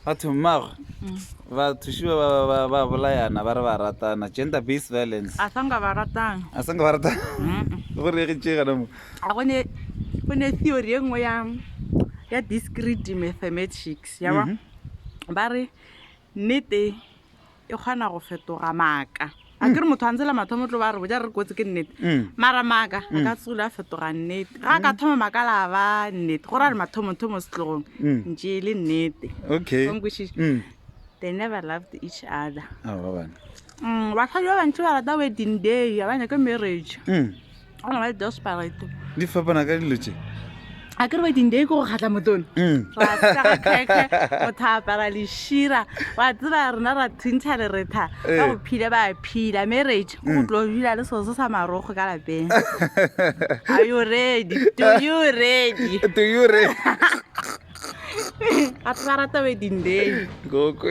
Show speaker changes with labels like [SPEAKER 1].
[SPEAKER 1] Batho mmago bathuši ba ba ba ba bolayana ba re ba ratana gender based violence.
[SPEAKER 2] A sanka ba ratana.
[SPEAKER 1] A sanka ba ratana. Go re tše gana mo.
[SPEAKER 2] A go ne go ne theory e nngwe ya ya discrete mathematics ya ba ba re nnete e kgona go fetoga maaka a ke re motho a ntse la mathomo tlo ba re boja re kotsi ke nnete mm. mara maaka a ka mm. tsogile a fetoga nnete ga a ka mm. thoma maaka la ba nnete go ra re mathomothomo setlogong ntše e le nnete
[SPEAKER 1] okay
[SPEAKER 2] they never loved each other basadi ba bantši ba rata wedding day ga ba nyake marriage Ona ba desperate.
[SPEAKER 1] Di fapana ka dilo tše.
[SPEAKER 2] A ke re wedding day ke go kgatla motone. Mm. Ra tsega khekhe, motho a apara lešira. Wa tseba rena ra thuntšha leretha. Ka eh. go phila ba phila marriage. Go mm. tlo dula le seo se sa marogo ka lapeng. Are you ready? Do you ready?
[SPEAKER 1] Do you ready?
[SPEAKER 2] Batho ba rata wedding day.
[SPEAKER 1] Go kwe.